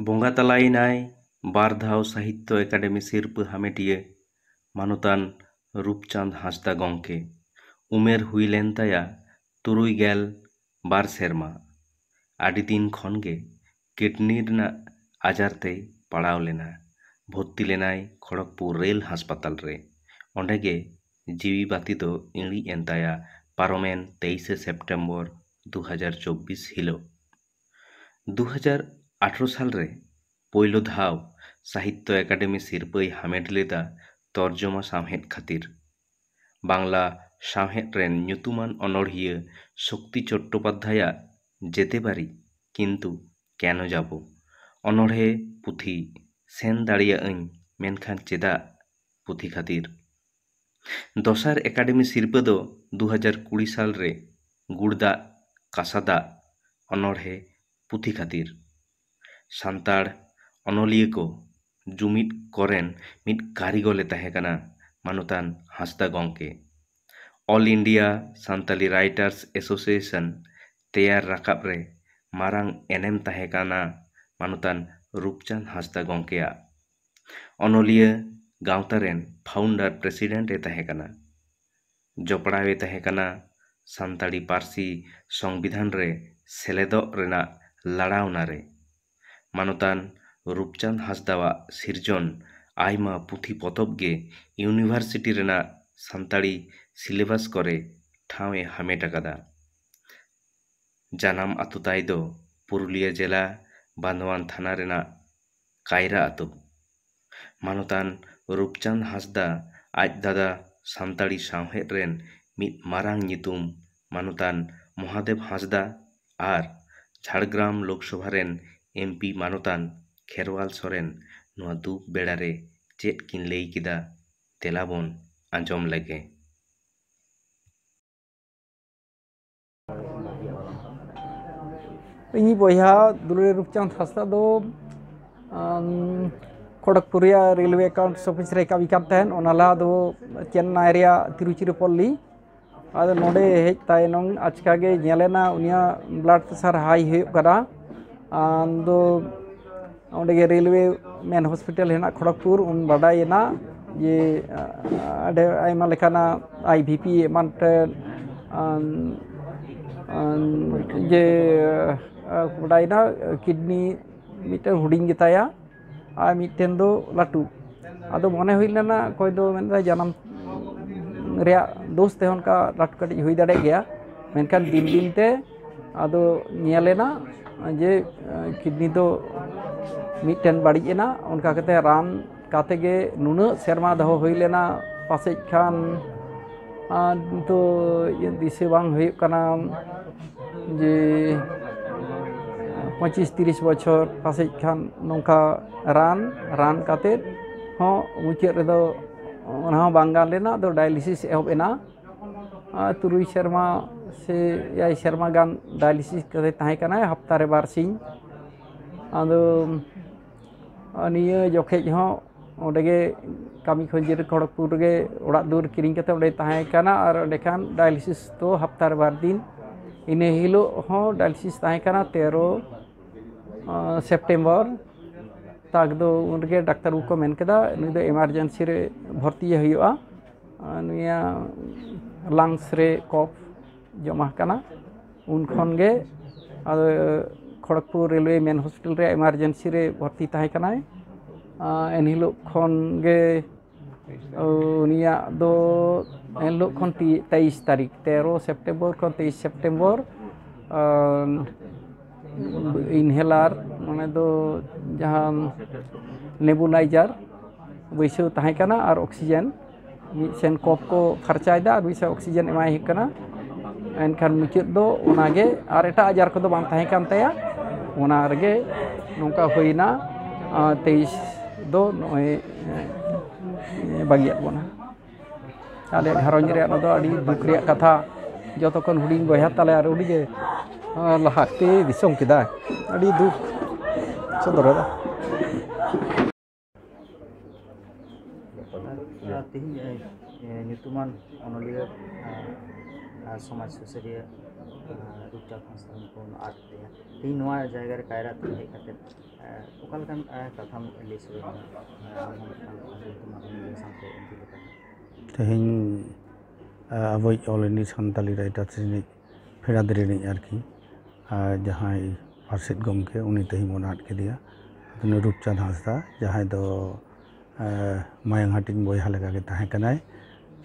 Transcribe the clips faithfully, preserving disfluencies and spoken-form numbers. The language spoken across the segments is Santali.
ᱵᱚᱸᱜᱟ ᱛᱟᱞᱟᱭᱮᱱᱟᱭ ᱵᱟᱨ ᱫᱷᱟᱣ ᱥᱟᱦᱤᱛᱛᱚ ᱮᱠᱟᱰᱮᱢᱤ ᱥᱤᱨᱯᱟᱹ ᱦᱟᱢᱮᱴᱤᱭᱟᱹ ᱢᱟᱱᱚᱛᱟᱱ ᱨᱩᱯᱪᱟᱸᱫᱽ ᱦᱟᱸᱥᱫᱟ ᱜᱚᱢᱠᱮ᱾ ᱩᱢᱮᱨ ᱦᱩᱭ ᱞᱮᱱ ᱛᱟᱭᱟ ᱛᱩᱨᱩᱭ ᱜᱮᱞ ᱵᱟᱨ ᱥᱮᱨᱢᱟ᱾ ᱟᱹᱰᱤ ᱫᱤᱱ ᱠᱷᱚᱱ ᱜᱮ ᱠᱤᱰᱱᱤ ᱨᱮᱱᱟᱜ ᱟᱡᱟᱨ ᱛᱮᱭ ᱯᱟᱲᱟᱣ ᱞᱮᱱᱟ᱾ ᱵᱷᱚᱨᱛᱤ ᱞᱮᱱᱟᱭ ᱠᱷᱚᱲᱚᱜᱽᱯᱩᱨ ᱨᱮᱞ ᱦᱟᱥᱯᱟᱛᱟᱞ ᱨᱮ᱾ ᱚᱸᱰᱮ ᱜᱮ ᱡᱤᱣᱤ ᱵᱟᱹᱛᱤ ᱫᱚ ᱤᱬᱤᱡ ᱮᱱ ᱛᱟᱭᱟ ᱯᱟᱨᱚᱢᱮᱱ ᱛᱮᱭᱤᱥᱮ ᱥᱮᱯᱴᱮᱢᱵᱚᱨ ᱫᱩ ᱦᱟᱡᱟᱨ ᱪᱚᱵᱵᱤᱥ ᱦᱤᱞᱳᱜ᱾ ᱫᱩ ᱦᱟᱡᱟᱨ ᱟᱴᱷᱨᱚ ᱥᱟᱞ ᱨᱮ ᱯᱳᱭᱞᱳ ᱫᱷᱟᱣ ᱥᱟᱦᱤᱛᱛᱚ ᱮᱠᱟᱰᱮᱢᱤ ᱥᱤᱨᱯᱟᱹᱭ ᱦᱟᱢᱮᱴ ᱞᱮᱫᱟ ᱛᱚᱨᱡᱚᱢᱟ ᱥᱟᱶᱦᱮᱫ ᱠᱷᱟᱹᱛᱤᱨ᱾ ᱵᱟᱝᱞᱟ ᱥᱟᱶᱦᱮᱫ ᱨᱮᱱ ᱧᱩᱛᱩᱢᱟᱱ ᱚᱱᱚᱬᱦᱤᱭᱟᱹ ᱥᱚᱠᱛᱤ ᱪᱚᱴᱴᱳᱯᱟᱫᱽᱫᱷᱟᱭᱟᱜ ᱡᱮᱛᱮ ᱵᱟᱹᱨᱤ ᱠᱤᱱᱛᱩ ᱠᱮᱱᱚ ᱡᱟᱵᱚ ᱚᱱᱚᱬᱦᱮ ᱯᱩᱛᱷᱤ ᱥᱮᱱ ᱫᱟᱲᱮᱭᱟᱜ ᱟᱹᱧ, ᱢᱮᱱᱠᱷᱟᱱ ᱪᱮᱫᱟᱜ ᱯᱩᱛᱷᱤ ᱠᱷᱟᱹᱛᱤᱨ᱾ ᱫᱚᱥᱟᱨ ᱮᱠᱟᱰᱮᱢᱤ ᱥᱤᱨᱯᱟᱹ ᱫᱚ ᱫᱩ ᱦᱟᱡᱟᱨ ᱠᱩᱲᱤ ᱥᱟᱞ ᱨᱮ ᱜᱩᱲᱫᱟᱜ ᱠᱟᱥᱟᱫᱟᱜ ᱚᱱᱚᱬᱦᱮ ᱯᱩᱛᱷᱤ ᱠᱷᱟᱹᱛᱤᱨ᱾ ᱥᱟᱱᱛᱟᱲ ᱚᱱᱚᱞᱤᱭᱟᱹ ᱠᱚ ᱡᱩᱢᱤᱫ ᱠᱚᱨᱮᱱ ᱢᱤᱫ ᱠᱟᱹᱨᱤᱜᱚᱞᱮ ᱛᱟᱦᱮᱸ ᱠᱟᱱᱟ ᱢᱟᱱᱚᱛᱟᱱ ᱦᱟᱸᱥᱫᱟ ᱜᱚᱢᱠᱮ᱾ All India Santali Writers Association ᱛᱮᱭᱟᱨ ᱨᱟᱠᱟᱵ ᱨᱮ ᱢᱟᱨᱟᱝ ᱮᱱᱮᱢ ᱛᱟᱦᱮᱸ ᱠᱟᱱᱟ ᱢᱟᱱᱚᱛᱟᱱ ᱨᱩᱯᱪᱟᱸᱫᱽ ᱦᱟᱸᱥᱫᱟ ᱜᱚᱢᱠᱮᱭᱟᱜ᱾ ᱚᱱᱚᱞᱤᱭᱟᱹ ᱜᱟᱶᱛᱟ ᱨᱮᱱ founder president ᱮ ᱛᱟᱦᱮᱸ ᱠᱟᱱᱟ᱾ ᱡᱚᱯᱲᱟᱣ ᱮ ᱛᱟᱦᱮᱸ ᱠᱟᱱᱟ ᱥᱟᱱᱛᱟᱲᱤ ᱯᱟᱹᱨᱥᱤ ᱥᱚᱝᱵᱤᱫᱷᱟᱱ ᱨᱮ ᱥᱮᱞᱮᱫᱚᱜ ᱨᱮᱱᱟᱜ ᱞᱟᱲᱟᱣᱱᱟ ᱨᱮ᱾ ᱢᱟᱱᱚᱛᱟᱱ ᱨᱩᱯᱪᱟᱸᱫᱽ ᱦᱟᱸᱥᱫᱟᱣᱟᱜ ᱥᱤᱨᱡᱚᱱ ᱟᱭᱢᱟ ᱯᱩᱛᱷᱤ ᱯᱚᱛᱚᱵ ᱜᱮ ᱤᱭᱩᱱᱤᱵᱷᱟᱨᱥᱤᱴᱤ ᱨᱮᱱᱟᱜ ᱥᱟᱱᱛᱟᱲᱤ ᱥᱤᱞᱮᱵᱟᱥ ᱠᱚᱨᱮ ᱴᱷᱟᱶ ᱮ ᱦᱟᱢᱮᱴ ᱟᱠᱟᱫᱟ᱾ ᱡᱟᱱᱟᱢ ᱟᱛᱳ ᱛᱟᱭ ᱫᱚ ᱯᱩᱨᱩᱞᱤᱭᱟᱹ ᱡᱮᱞᱟ ᱵᱟᱸᱫᱷᱣᱟᱱ ᱛᱷᱟᱱᱟ ᱨᱮᱱᱟᱜ ᱠᱟᱭᱨᱟ ᱟᱛᱳ᱾ ᱢᱟᱱᱚᱛᱟᱱ ᱨᱩᱯᱪᱟᱸᱫᱽ ᱦᱟᱸᱥᱫᱟ ᱟᱡ ᱫᱟᱫᱟ ᱥᱟᱱᱛᱟᱲᱤ ᱥᱟᱶᱦᱮᱫ ᱨᱮᱱ ᱢᱤᱫ ᱢᱟᱨᱟᱝ ᱧᱩᱛᱩᱢ ᱢᱟᱱᱚᱛᱟᱱ ᱢᱚᱦᱟᱫᱮᱵ ᱦᱟᱸᱥᱫᱟ ᱟᱨ ᱡᱷᱟᱲᱜᱨᱟᱢ ᱞᱳᱠᱥᱚᱵᱷᱟ ᱨᱮᱱ ᱮᱢᱯᱤ ᱢᱟᱱᱚᱛᱟᱱ ᱠᱷᱮᱨᱣᱟᱞ ᱥᱚᱨᱮᱱ ᱱᱚᱣᱟ ᱫᱩᱠ ᱵᱮᱲᱟ ᱨᱮ ᱪᱮᱫ ᱠᱤᱱ ᱞᱟᱹᱭ ᱠᱮᱫᱟ, ᱛᱮᱞᱟ ᱵᱚᱱ ᱟᱸᱡᱚᱢ ᱞᱮᱜᱮ᱾ ᱤᱧᱤᱡ ᱵᱚᱭᱦᱟ ᱫᱩᱞᱟᱹᱲᱤ ᱨᱩᱯᱪᱟᱸᱫᱽ ᱦᱟᱸᱥᱫᱟ ᱫᱚ, ᱟᱢ, ᱠᱷᱚᱲᱚᱜᱽᱯᱩᱨ ᱨᱮᱭᱟᱜ ᱨᱮᱞᱣᱮ ᱮᱠᱟᱣᱩᱱᱴᱥ ᱚᱯᱷᱤᱥ ᱨᱮ ᱠᱟᱹᱢᱤ ᱠᱟᱱ ᱛᱟᱦᱮᱸᱫ᱾ ᱚᱱᱟ ᱞᱟᱦᱟ ᱫᱚ ᱪᱮᱱᱱᱟᱭ ᱨᱮᱭᱟᱜ ᱛᱤᱨᱩᱪᱤᱨᱟᱯᱚᱞᱞᱤ᱾ ᱟᱫᱚ ᱱᱚᱰᱮ ᱦᱮᱡ ᱛᱟᱭᱱᱚᱢ ᱟᱪᱠᱟ ᱜᱮ ᱧᱮᱞᱮᱱᱟ ᱩᱱᱤᱭᱟᱜ blood pressure high ᱦᱩᱭᱩᱜ ᱠᱟᱱᱟ᱾ ᱟᱫᱚ ᱚᱸᱰᱮ ᱜᱮ ᱨᱮᱞᱣᱮ ᱢᱮᱱ ᱦᱚᱥᱯᱤᱴᱟᱞ ᱦᱮᱱᱟᱜ ᱠᱷᱚᱲᱚᱜᱽᱯᱩᱨ, ᱩᱱ ᱵᱟᱰᱟᱭᱮᱱᱟ ᱡᱮ ᱟᱹᱰᱤ ᱟᱭᱢᱟ ᱞᱮᱠᱟᱱᱟᱜ ᱟᱭ ᱵᱷᱤ ᱯᱤ ᱮᱢᱟᱱ ᱛᱮ, ᱟᱢ, ᱟᱢ, ᱡᱮ ᱵᱟᱰᱟᱭᱮᱱᱟ ᱠᱤᱰᱱᱤ ᱢᱤᱫᱴᱮᱱ ᱦᱩᱰᱤᱧ ᱜᱮᱛᱟᱭᱟ ᱟᱨ ᱢᱤᱫᱴᱮᱱ ᱫᱚ ᱞᱟᱹᱴᱩ᱾ ᱟᱫᱚ ᱢᱚᱱᱮ ᱦᱩᱭ ᱞᱮᱱᱟ, ᱚᱠᱚᱭ ᱫᱚ ᱢᱮᱱᱫᱟ ᱡᱟᱱᱟᱢ ᱨᱮᱭᱟᱜ ᱫᱳᱥ ᱛᱮ ᱚᱱᱠᱟ ᱞᱟᱹᱴᱩ ᱠᱟᱹᱴᱤᱡ ᱦᱩᱭ ᱫᱟᱲᱮᱭᱟᱜ ᱜᱮᱭᱟ, ᱢᱮᱱᱠᱷᱟᱱ ᱫᱤᱱ ᱫᱤᱱ ᱛᱮ ᱟᱫᱚ ᱧᱮᱞ ᱮᱱᱟ ᱡᱮ ᱠᱤᱰᱱᱤ ᱫᱚ ᱢᱤᱫᱴᱮᱱ ᱵᱟᱹᱲᱤᱡ ᱮᱱᱟ᱾ ᱚᱱᱠᱟ ᱠᱟᱛᱮ ᱨᱟᱱ ᱠᱟᱛᱮ ᱜᱮ ᱱᱩᱱᱟᱹᱜ ᱥᱮᱨᱢᱟ ᱫᱚᱦᱚ ᱦᱩᱭ ᱞᱮᱱᱟ, ᱯᱟᱥᱮᱡ ᱠᱷᱟᱱ ᱟᱨ ᱱᱤᱛᱚᱜ ᱤᱧᱟᱹᱜ ᱫᱤᱥᱟᱹ ᱵᱟᱝ ᱦᱩᱭᱩᱜ ᱠᱟᱱᱟ ᱡᱮ ᱯᱚᱸᱪᱤᱥ ᱛᱤᱨᱤᱥ ᱵᱚᱪᱷᱚᱨ ᱯᱟᱥᱮᱡ ᱠᱷᱟᱱ ᱱᱚᱝᱠᱟ ᱨᱟᱱ, ᱨᱟᱱ ᱠᱟᱛᱮᱫ ᱦᱚᱸ ᱢᱩᱪᱟᱹᱫ ᱨᱮᱫᱚ ᱚᱱᱟ ᱦᱚᱸ ᱵᱟᱝ ᱜᱟᱱ ᱞᱮᱱᱟ᱾ ᱟᱫᱚ ᱰᱟᱭᱟᱞᱤᱥᱤᱥ ᱮᱦᱚᱵ ᱮᱱᱟ᱾ ᱟᱨ ᱛᱩᱨᱩᱭ ᱥᱮᱨᱢᱟ ᱥᱮ ᱮᱭᱟᱭ ᱥᱮᱨᱢᱟ ᱜᱟᱱ ᱰᱟᱭᱟᱞᱤᱥᱤᱥ ᱠᱟᱛᱮ ᱛᱟᱦᱮᱸ ᱠᱟᱱᱟᱭ, ᱦᱟᱯᱛᱟ ᱨᱮ ᱵᱟᱨ ᱥᱤᱧ᱾ ᱟᱫᱚ ᱱᱤᱭᱟᱹ ᱡᱚᱠᱷᱮᱡ ᱦᱚᱸ ᱚᱸᱰᱮ ᱜᱮ ᱠᱟᱹᱢᱤ ᱠᱷᱚᱱ ᱡᱤᱨᱟᱹ ᱠᱷᱚᱲᱚᱜᱽᱯᱩᱨ ᱨᱮᱜᱮ ᱚᱲᱟᱜ ᱫᱩᱣᱟᱹᱨ ᱠᱤᱨᱤᱧ ᱠᱟᱛᱮ ᱚᱸᱰᱮ ᱛᱟᱦᱮᱸ ᱠᱟᱱᱟ᱾ ᱟᱨ ᱚᱸᱰᱮ ᱠᱷᱟᱱ ᱰᱟᱭᱟᱞᱤᱥᱤᱥ ᱫᱚ ᱦᱟᱯᱛᱟ ᱨᱮ ᱵᱟᱨ ᱫᱤᱱ, ᱤᱱᱟᱹ ᱦᱤᱞᱳᱜ ᱦᱚᱸ ᱰᱟᱭᱟᱞᱤᱥᱤᱥ ᱛᱟᱦᱮᱸ ᱠᱟᱱᱟ ᱛᱮᱨᱚ ᱥᱮᱯᱴᱮᱢᱵᱚᱨ ᱛᱟᱠ ᱫᱚ᱾ ᱩᱱ ᱨᱮᱜᱮ ᱰᱟᱠᱛᱟᱨ ᱵᱟᱹᱵᱩ ᱠᱚ ᱢᱮᱱ ᱠᱮᱫᱟ, ᱱᱩᱭ ᱫᱚ ᱮᱢᱟᱨᱡᱮᱱᱥᱤ ᱨᱮ ᱵᱷᱚᱨᱛᱤ ᱦᱩᱭᱩᱜᱼᱟ᱾ ᱟᱨ ᱱᱩᱭᱟᱜ ᱞᱟᱝᱥ ᱨᱮ ᱠᱚᱯᱷ ᱡᱚᱢᱟ ᱟᱠᱟᱱᱟ᱾ ᱩᱱ ᱠᱷᱚᱱ ᱜᱮ ᱟᱫᱚ ᱠᱷᱚᱲᱚᱜᱽᱯᱩᱨ ᱨᱮᱞᱣᱮ ᱢᱮᱱ ᱦᱚᱥᱯᱤᱴᱟᱞ ᱨᱮ ᱮᱢᱟᱨᱡᱮᱱᱥᱤ ᱨᱮ ᱵᱷᱚᱨᱛᱤ ᱛᱟᱦᱮᱸ ᱠᱟᱱᱟᱭ᱾ ᱟᱨ ᱮᱱᱦᱤᱞᱳᱜ ᱠᱷᱚᱱ ᱜᱮ ᱩᱱᱤᱭᱟᱜ ᱫᱚ ᱮᱱᱦᱤᱞᱳᱜ ᱠᱷᱚᱱ ᱛᱮᱭᱤᱥ ᱛᱟᱹᱨᱤᱠᱷ, ᱛᱮᱨᱚ ᱥᱮᱯᱴᱮᱢᱵᱚᱨ ᱠᱷᱚᱱ ᱛᱮᱭᱤᱥ ᱥᱮᱯᱴᱮᱢᱵᱚᱨ ᱤᱱᱦᱮᱞᱟᱨ, ᱢᱟᱱᱮ ᱫᱚ ᱡᱟᱦᱟᱸ ᱱᱮᱵᱩᱞᱟᱭᱡᱟᱨ ᱵᱟᱹᱭᱥᱟᱹᱣ ᱛᱟᱦᱮᱸ ᱠᱟᱱᱟ ᱟᱨ ᱚᱠᱥᱤᱡᱮᱱ᱾ ᱢᱤᱫ ᱥᱮᱱ ᱠᱚᱯᱷ ᱠᱚ ᱯᱷᱟᱨᱪᱟᱭᱮᱫᱟ ᱟᱨ ᱢᱤᱫ ᱥᱮᱱ ᱚᱠᱥᱤᱡᱮᱱ ᱮᱢᱟᱭ ᱦᱩᱭᱩᱜ ᱠᱟᱱᱟ᱾ ᱮᱱᱠᱷᱟᱱ ᱢᱩᱪᱟᱹᱫ ᱫᱚ ᱚᱱᱟᱜᱮ, ᱟᱨ ᱮᱴᱟᱜ ᱟᱡᱟᱨ ᱠᱚᱫᱚ ᱵᱟᱝ ᱛᱟᱦᱮᱸ ᱠᱟᱱ ᱛᱟᱭᱟ᱾ ᱚᱱᱟ ᱨᱮᱜᱮ ᱱᱚᱝᱠᱟ ᱦᱩᱭᱱᱟ᱾ ᱟᱨ ᱛᱮᱭᱤᱥ ᱫᱚ ᱱᱚᱜᱼᱚᱭ ᱵᱟᱹᱜᱤᱭᱟᱫ ᱵᱚᱱᱟ᱾ ᱟᱞᱮ ᱜᱷᱟᱨᱚᱸᱡᱽ ᱨᱮᱭᱟᱜ ᱱᱚᱣᱟ ᱫᱚ ᱟᱹᱰᱤ ᱫᱩᱠ ᱨᱮᱭᱟᱜ ᱠᱟᱛᱷᱟ᱾ ᱡᱚᱛᱚ ᱠᱷᱚᱱ ᱦᱩᱰᱤᱧ ᱵᱚᱭᱦᱟ ᱛᱟᱞᱮ ᱟᱨ ᱩᱱᱤᱜᱮ ᱞᱟᱦᱟᱛᱮ ᱫᱤᱥᱚᱢ ᱠᱮᱫᱟᱭ᱾ ᱟᱹᱰᱤ ᱫᱩᱠ ᱥᱚᱫᱚᱨᱮᱫᱟ᱾ ᱛᱮᱦᱮᱧ ᱧᱩᱛᱩᱢᱟᱱ ᱚᱱᱚᱞᱤᱭᱟᱹ ᱟᱨ ᱥᱚᱢᱟᱡᱽ ᱥᱩᱥᱟᱹᱨᱤᱭᱟᱹ ᱨᱩᱯᱪᱟᱸᱫᱽ ᱦᱟᱸᱥᱫᱟ ᱠᱚ ᱟᱫ ᱠᱮᱫᱮᱭᱟ᱾ ᱛᱮᱦᱮᱧ ᱱᱚᱣᱟ ᱡᱟᱭᱜᱟ ᱨᱮ ᱠᱟᱭᱨᱟ ᱟᱛᱳ ᱦᱮᱡ ᱠᱟᱛᱮ ᱚᱠᱟ ᱞᱮᱠᱟᱱ ᱠᱟᱛᱷᱟᱢ ᱞᱟᱹᱭ ᱥᱚᱫᱚᱨ ᱠᱟᱱᱟ? ᱟᱢ ᱦᱚᱸ ᱢᱤᱫᱴᱟᱝ ᱟᱵᱚ ᱧᱩᱛᱩᱢᱟᱱ ᱩᱱᱤ ᱥᱟᱶᱛᱮ ᱤᱫᱤ ᱞᱮᱠᱟᱱ᱾ ᱛᱮᱦᱮᱧ ᱟᱵᱚᱭᱤᱡ All India Santali Writers ᱨᱤᱱᱤᱡ ᱯᱷᱮᱰᱟᱛ ᱨᱤᱱᱤᱡ ᱟᱨᱠᱤ ᱡᱟᱦᱟᱸᱭ ᱯᱟᱨᱥᱮᱛ ᱜᱚᱢᱠᱮ, ᱩᱱᱤ ᱛᱮᱦᱮᱧ ᱵᱚᱱ ᱟᱫ ᱠᱮᱫᱮᱭᱟ᱾ ᱩᱱᱤ ᱨᱩᱯᱪᱟᱸᱫᱽ ᱦᱟᱸᱥᱫᱟ, ᱡᱟᱦᱟᱸᱭ ᱫᱚ ᱢᱟᱭᱟᱝ ᱦᱟᱹᱴᱤᱧ ᱵᱚᱭᱦᱟ ᱞᱮᱠᱟᱜᱮ ᱛᱟᱦᱮᱸ ᱠᱟᱱᱟᱭ᱾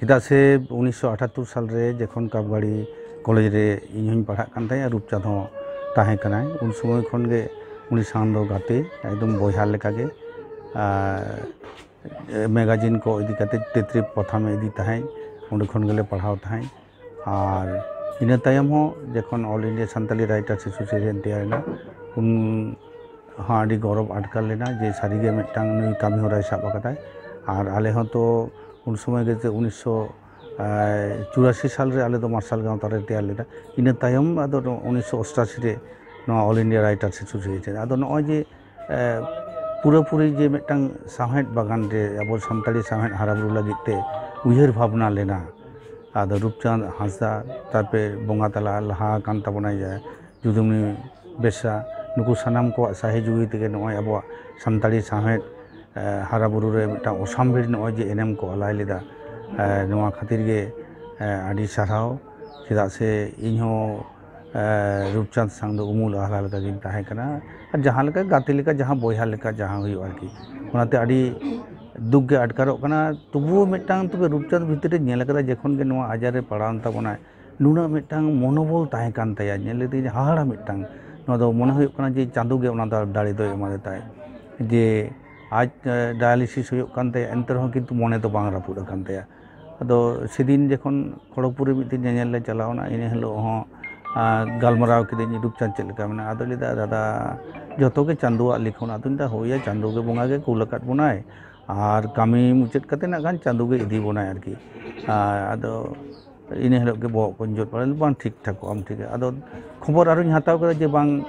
ᱪᱮᱫᱟᱜ ᱥᱮ ᱩᱱᱤᱥᱥᱚ ᱟᱴᱷᱟᱛᱛᱳᱨ ᱥᱟᱞ ᱨᱮ ᱡᱚᱠᱷᱚᱱ ᱠᱟᱯᱜᱟᱲᱤ ᱠᱚᱞᱮᱡᱽ ᱨᱮ ᱤᱧ ᱦᱚᱸᱧ ᱯᱟᱲᱦᱟᱜ ᱠᱟᱱ ᱛᱟᱦᱮᱸᱫ, ᱨᱩᱯᱪᱟᱸᱫᱽ ᱦᱚᱸ ᱛᱟᱦᱮᱸ ᱠᱟᱱᱟᱭ᱾ ᱩᱱ ᱥᱚᱢᱚᱭ ᱠᱷᱚᱱ ᱜᱮ ᱩᱱᱤ ᱥᱟᱶ ᱫᱚ ᱜᱟᱛᱮ, ᱮᱠᱫᱚᱢ ᱵᱚᱭᱦᱟ ᱞᱮᱠᱟᱜᱮ᱾ ᱟᱨ ᱢᱮᱜᱟᱡᱤᱱ ᱠᱚ ᱤᱫᱤ ᱠᱟᱛᱮ, ᱛᱮᱛᱨᱤ ᱯᱟᱛᱷᱟᱢᱮ ᱤᱫᱤ ᱛᱟᱦᱮᱸᱫ, ᱚᱸᱰᱮ ᱠᱷᱚᱱ ᱜᱮᱞᱮ ᱯᱟᱲᱦᱟᱣ ᱛᱟᱦᱮᱸᱫ᱾ ᱟᱨ ᱤᱱᱟᱹ ᱛᱟᱭᱚᱢ ᱦᱚᱸ ᱡᱚᱠᱷᱚᱱ All India Santali Writers Association ᱛᱮᱭᱟᱨ ᱮᱱᱟ, ᱩᱱ ᱦᱚᱸ ᱟᱹᱰᱤ ᱜᱚᱨᱚᱵᱽ ᱟᱴᱠᱟᱨ ᱞᱮᱱᱟ ᱡᱮ ᱥᱟᱹᱨᱤᱜᱮ ᱢᱤᱫᱴᱟᱝ ᱱᱩᱭ ᱠᱟᱹᱢᱤ ᱦᱚᱨᱟᱭ ᱥᱟᱵ ᱟᱠᱟᱫᱟᱭ᱾ ᱟᱨ ᱟᱞᱮ ᱦᱚᱸ ᱛᱚ ᱩᱱ ᱥᱚᱢᱚᱭ ᱜᱮ ᱩᱱᱤᱥᱥᱚ ᱪᱩᱨᱟᱥᱤ ᱥᱟᱞ ᱨᱮ ᱟᱞᱮ ᱫᱚ ᱢᱟᱨᱥᱟᱞ ᱜᱟᱶᱛᱟ ᱞᱮ ᱛᱮᱭᱟᱨ ᱞᱮᱫᱟ᱾ ᱤᱱᱟᱹ ᱛᱟᱭᱚᱢ ᱟᱫᱚ ᱩᱱᱤᱥᱥᱚ ᱚᱥᱴᱟᱥᱤ ᱨᱮ ᱱᱚᱣᱟ All India Writers Association᱾ ᱟᱫᱚ ᱱᱚᱜᱼᱚᱭ ᱡᱮ ᱮ, ᱯᱩᱨᱟᱹᱯᱩᱨᱤ ᱡᱮ ᱢᱤᱫᱴᱟᱝ ᱥᱟᱶᱦᱮᱫ ᱵᱟᱜᱟᱱ ᱨᱮ ᱟᱵᱚ ᱥᱟᱱᱛᱟᱲᱤ ᱥᱟᱶᱦᱮᱫ ᱦᱟᱨᱟᱵᱩᱨᱩ ᱞᱟᱹᱜᱤᱫ ᱛᱮ ᱩᱭᱦᱟᱹᱨ ᱵᱷᱟᱵᱽᱱᱟ ᱞᱮᱱᱟ᱾ ᱟᱫᱚ ᱨᱩᱯᱪᱟᱸᱫᱽ ᱦᱟᱸᱥᱫᱟ, ᱛᱟᱨᱯᱚᱨᱮ ᱵᱚᱸᱜᱟ ᱛᱟᱞᱟ ᱞᱟᱦᱟ ᱟᱠᱟᱱ ᱛᱟᱵᱚᱱᱟᱭ ᱡᱮ ᱡᱩᱫᱩᱢᱩᱱᱤ ᱵᱮᱥᱨᱟ, ᱱᱩᱠᱩ ᱥᱟᱱᱟᱢ ᱠᱚᱣᱟᱜ ᱥᱟᱹᱦᱤ ᱡᱩᱦᱤ ᱛᱮᱜᱮ ᱱᱚᱜᱼᱚᱭ ᱟᱵᱚᱣᱟᱜ ᱥᱟᱱᱛᱟᱲᱤ ᱥᱟᱶᱦᱮᱫ, ᱮ, ᱦᱟᱨᱟᱵᱩᱨᱩ ᱨᱮ ᱢᱤᱫᱴᱟᱝ ᱚᱥᱟᱢᱵᱷᱮᱲ ᱱᱚᱜᱼᱚᱭ ᱡᱮ ᱮᱱᱮᱢ ᱠᱚ ᱟᱞᱟᱭ ᱞᱮᱫᱟ᱾ ᱮ, ᱱᱚᱣᱟ ᱠᱷᱟᱹᱛᱤᱨ ᱜᱮ, ᱮ, ᱟᱹᱰᱤ ᱥᱟᱨᱦᱟᱣ᱾ ᱪᱮᱫᱟᱜ ᱥᱮ ᱤᱧ ᱦᱚᱸ ᱮ, ᱨᱩᱯᱪᱟᱸᱫᱽ ᱥᱟᱝ ᱫᱚ ᱩᱢᱩᱞ ᱟᱦᱞᱟ ᱞᱮᱠᱟᱜᱤᱧ ᱛᱟᱦᱮᱸ ᱠᱟᱱᱟ᱾ ᱟᱨ ᱡᱟᱦᱟᱸ ᱞᱮᱠᱟ ᱜᱟᱛᱮ ᱞᱮᱠᱟ ᱡᱟᱦᱟᱸ ᱵᱚᱭᱦᱟ ᱞᱮᱠᱟ ᱡᱟᱦᱟᱸ ᱦᱩᱭᱩᱜᱼᱟ ᱟᱨᱠᱤ, ᱚᱱᱟᱛᱮ ᱟᱹᱰᱤ ᱫᱩᱠ ᱜᱮ ᱟᱴᱠᱟᱨᱚᱜ ᱠᱟᱱᱟ᱾ ᱛᱚᱵᱩᱣ ᱢᱤᱫᱴᱟᱝ ᱛᱚᱵᱮ ᱨᱩᱯᱪᱟᱸᱫᱽ ᱵᱷᱤᱛᱤᱨ ᱨᱮ ᱧᱮᱞ ᱟᱠᱟᱫᱟ, ᱡᱚᱠᱷᱚᱱ ᱜᱮ ᱱᱚᱣᱟ ᱟᱡᱟᱨ ᱨᱮ ᱯᱟᱲᱟᱣ ᱮᱱ ᱛᱟᱵᱚᱱᱟᱭ, ᱱᱩᱱᱟᱹᱜ ᱢᱤᱫᱴᱟᱝ ᱢᱚᱱᱳᱵᱚᱞ ᱛᱟᱦᱮᱸ ᱠᱟᱱ ᱛᱟᱭᱟ, ᱧᱮᱞ ᱞᱮᱫᱮᱧ ᱦᱟᱦᱟᱲᱟ ᱢᱤᱫᱴᱟᱝ᱾ ᱱᱚᱣᱟ ᱫᱚ ᱢᱚᱱᱮ ᱦᱩᱭᱩᱜ ᱠᱟᱱᱟ ᱡᱮ ᱪᱟᱸᱫᱳ ᱜᱮ ᱚᱱᱟ ᱫᱚ ᱫᱟᱲᱮ ᱫᱚᱭ ᱮᱢᱟᱫᱮ ᱛᱟᱭ, ᱡᱮ ᱟᱡ, ᱮ, dialysis ᱦᱩᱭᱩᱜ ᱠᱟᱱ ᱛᱟᱭᱟ, ᱮᱱᱛᱮ ᱨᱮᱦᱚᱸ ᱠᱤᱱᱛᱩ ᱢᱚᱱᱮ ᱫᱚ ᱵᱟᱝ ᱨᱟᱹᱯᱩᱫ ᱟᱠᱟᱱ ᱛᱟᱭᱟ᱾ ᱟᱫᱚ ᱥᱮᱫᱤᱱ ᱡᱚᱠᱷᱚᱱ ᱠᱷᱚᱲᱚᱜᱽᱯᱩᱨ ᱨᱮ ᱢᱤᱫ ᱫᱤᱱ ᱧᱮᱧᱮᱞ ᱞᱮ ᱪᱟᱞᱟᱣ ᱮᱱᱟ, ᱤᱱᱟᱹ ᱦᱤᱞᱳᱜ ᱦᱚᱸ, ᱟ, ᱜᱟᱞᱢᱟᱨᱟᱣ ᱠᱤᱫᱟᱹᱧ, "ᱨᱩᱯᱪᱟᱸᱫᱽ ᱪᱮᱫ ᱞᱮᱠᱟ ᱢᱮᱱᱟᱜᱼᱟ?" ᱟᱫᱚ ᱞᱟᱹᱭᱫᱟ, "ᱫᱟᱫᱟ, ᱡᱚᱛᱚ ᱜᱮ ᱪᱟᱸᱫᱳᱣᱟᱜ ᱞᱤᱠᱷᱚᱱ᱾" ᱟᱫᱚᱧ ᱞᱟᱹᱭᱫᱟ, "ᱦᱳᱭ ᱭᱟ, ᱪᱟᱸᱫᱳ ᱜᱮ ᱵᱚᱸᱜᱟ ᱜᱮ ᱠᱩᱞ ᱟᱠᱟᱫ ᱵᱚᱱᱟᱭ, ᱟᱨ ᱠᱟᱹᱢᱤ ᱢᱩᱪᱟᱹᱫ ᱠᱟᱛᱮ ᱱᱟᱜ ᱠᱷᱟᱱ ᱪᱟᱸᱫᱳ ᱜᱮ ᱤᱫᱤ ᱵᱚᱱᱟᱭ ᱟᱨᱠᱤ᱾ ᱟ, ᱟᱫᱚ ᱤᱱᱟᱹ ᱦᱤᱞᱳᱜ ᱜᱮ ᱵᱚᱦᱚᱜ ᱠᱚᱧ ᱡᱳᱨ ᱵᱟᱲᱟ ᱞᱮᱫᱟ, "ᱵᱟᱝ, ᱴᱷᱤᱠ ᱴᱷᱟᱠᱚᱜ ᱟᱢ, ᱴᱷᱤᱠ ᱜᱮᱭᱟ᱾" ᱟᱫᱚ ᱠᱷᱚᱵᱚᱨ ᱟᱨᱚᱧ ᱦᱟᱛᱟᱣ ᱠᱮᱫᱟ ᱡᱮ ᱵᱟᱝ,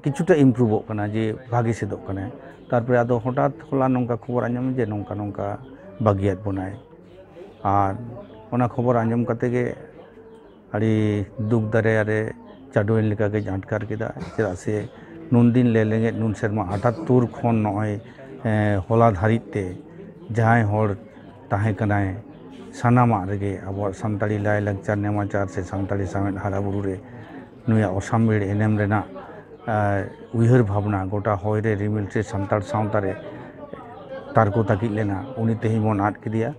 ᱠᱤᱪᱷᱩᱴᱟ ᱤᱢᱯᱨᱩᱵᱷᱚᱜ ᱠᱟᱱᱟ, ᱡᱮ ᱵᱷᱟᱜᱮ ᱥᱮᱫᱚᱜ ᱠᱟᱱᱟᱭ᱾ ᱛᱟᱨᱯᱚᱨᱮ ᱟᱫᱚ ᱦᱚᱴᱟᱛ ᱦᱚᱞᱟ ᱱᱚᱝᱠᱟ ᱠᱷᱚᱵᱚᱨ ᱟᱸᱡᱚᱢ ᱡᱮ ᱱᱚᱝᱠᱟ ᱱᱚᱝᱠᱟ ᱵᱟᱹᱜᱤᱭᱟᱫ ᱵᱚᱱᱟᱭ᱾ ᱟᱨ ᱚᱱᱟ ᱠᱷᱚᱵᱚᱨ ᱟᱸᱡᱚᱢ ᱠᱟᱛᱮ ᱜᱮ ᱟᱹᱰᱤ ᱫᱩᱠ ᱫᱟᱨᱮᱭᱟ ᱨᱮ ᱪᱟᱰᱚᱭᱮᱱ ᱞᱮᱠᱟ ᱜᱮᱧ ᱟᱴᱠᱟᱨ ᱠᱮᱫᱟ᱾ ᱪᱮᱫᱟᱜ ᱥᱮ ᱱᱩᱱ ᱫᱤᱱ ᱞᱮ ᱞᱮᱸᱜᱮᱫ ᱱᱩᱱ ᱥᱮᱨᱢᱟ ᱟᱴᱷᱟᱛᱛᱳᱨ ᱠᱷᱚᱱ ᱱᱚᱜᱼᱚᱭ, ᱮᱸ, ᱦᱚᱞᱟ ᱫᱷᱟᱹᱨᱤᱡ ᱛᱮ ᱡᱟᱦᱟᱸᱭ ᱦᱚᱲ ᱛᱟᱦᱮᱸ ᱠᱟᱱᱟᱭ ᱥᱟᱱᱟᱢᱟᱜ ᱨᱮᱜᱮ ᱟᱵᱚᱣᱟᱜ ᱥᱟᱱᱛᱟᱲᱤ ᱞᱟᱭᱼᱞᱟᱠᱪᱟᱨ, ᱱᱮᱢᱟᱪᱟᱨ ᱥᱮ ᱥᱟᱱᱛᱟᱲᱤ ᱥᱟᱶᱦᱮᱫ ᱦᱟᱨᱟ ᱵᱩᱨᱩ ᱨᱮ ᱱᱩᱭᱟᱜ ᱚᱥᱟᱢᱵᱷᱮᱲ ᱮᱱᱮᱢ ᱨᱮᱱᱟᱜ, ᱮᱸ, ᱩᱭᱦᱟᱹᱨ ᱵᱷᱟᱵᱽᱱᱟ ᱜᱚᱴᱟ ᱦᱚᱭ ᱨᱮ ᱨᱤᱢᱤᱞ ᱥᱮ ᱥᱟᱱᱛᱟᱲ ᱥᱟᱶᱛᱟ ᱨᱮ ᱛᱟᱨᱠᱚ ᱛᱟᱹᱠᱤᱡ ᱞᱮᱱᱟ, ᱩᱱᱤ ᱛᱮᱦᱮᱧ ᱵᱚᱱ ᱟᱫ ᱠᱮᱫᱮᱭᱟ᱾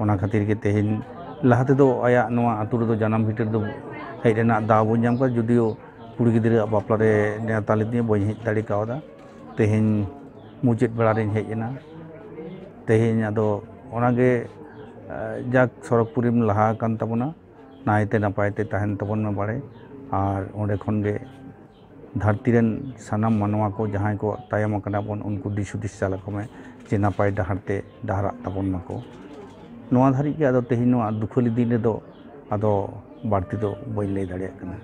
ᱚᱱᱟ ᱠᱷᱟᱹᱛᱤᱨ ᱜᱮ ᱛᱮᱦᱮᱧ, ᱞᱟᱦᱟ ᱛᱮᱫᱚ ᱟᱭᱟᱜ ᱱᱚᱣᱟ ᱟᱹᱛᱩ ᱨᱮᱫᱚ ᱡᱟᱱᱟᱢ ᱵᱷᱤᱴᱟᱹ ᱨᱮᱫᱚ ᱦᱮᱡ ᱨᱮᱱᱟᱜ ᱫᱟᱣ ᱵᱟᱹᱧ ᱧᱟᱢ ᱠᱟᱫᱟ, ᱡᱩᱫᱤᱭᱳ ᱠᱩᱲᱤ ᱜᱤᱫᱽᱨᱟᱹᱣᱟᱜ ᱵᱟᱯᱞᱟ ᱨᱮ ᱱᱮᱣᱛᱟ ᱞᱮᱫᱤᱧᱟ, ᱵᱟᱹᱧ ᱦᱮᱡ ᱫᱟᱲᱮ ᱠᱟᱣᱫᱟ᱾ ᱛᱮᱦᱮᱧ ᱢᱩᱪᱟᱹᱫ ᱵᱮᱲᱟ ᱨᱤᱧ ᱦᱮᱡ ᱮᱱᱟ᱾ ᱛᱮᱦᱮᱧ ᱟᱫᱚ ᱚᱱᱟᱜᱮ, ᱮ, ᱡᱟᱠ ᱥᱚᱨᱚᱜᱽᱯᱩᱨᱤᱢ ᱞᱟᱦᱟ ᱟᱠᱟᱱ ᱛᱟᱵᱚᱱᱟ, ᱱᱟᱭᱛᱮ ᱱᱟᱯᱟᱭ ᱛᱮ ᱛᱟᱦᱮᱱ ᱛᱟᱵᱚᱱ ᱢᱮ ᱵᱟᱲᱮ᱾ ᱟᱨ ᱚᱸᱰᱮ ᱠᱷᱚᱱ ᱜᱮ ᱫᱷᱟᱹᱨᱛᱤ ᱨᱮᱱ ᱥᱟᱱᱟᱢ ᱢᱟᱱᱣᱟ ᱠᱚ ᱡᱟᱦᱟᱸᱭ ᱠᱚ ᱛᱟᱭᱚᱢ ᱟᱠᱟᱱᱟ ᱵᱚᱱ, ᱩᱱᱠᱩ ᱫᱤᱥ ᱦᱩᱫᱤᱥ ᱪᱟᱞ ᱟᱠᱚ ᱢᱮ ᱡᱮ ᱱᱟᱯᱟᱭ ᱰᱟᱦᱟᱨ ᱛᱮ ᱰᱟᱦᱟᱨᱟᱜ ᱛᱟᱵᱚᱱ ᱢᱟᱠᱚ᱾ ᱱᱚᱣᱟ ᱫᱷᱟᱹᱨᱤᱡ ᱜᱮ ᱟᱫᱚ ᱛᱮᱦᱮᱧ ᱱᱚᱣᱟ ᱫᱩᱠᱷᱟᱹᱞᱤ ᱫᱤᱱ ᱨᱮᱫᱚ ᱟᱫᱚ ᱵᱟᱹᱲᱛᱤ ᱫᱚ ᱵᱟᱹᱧ ᱞᱟᱹᱭ ᱫᱟᱲᱮᱭᱟᱜ ᱠᱟᱱᱟ᱾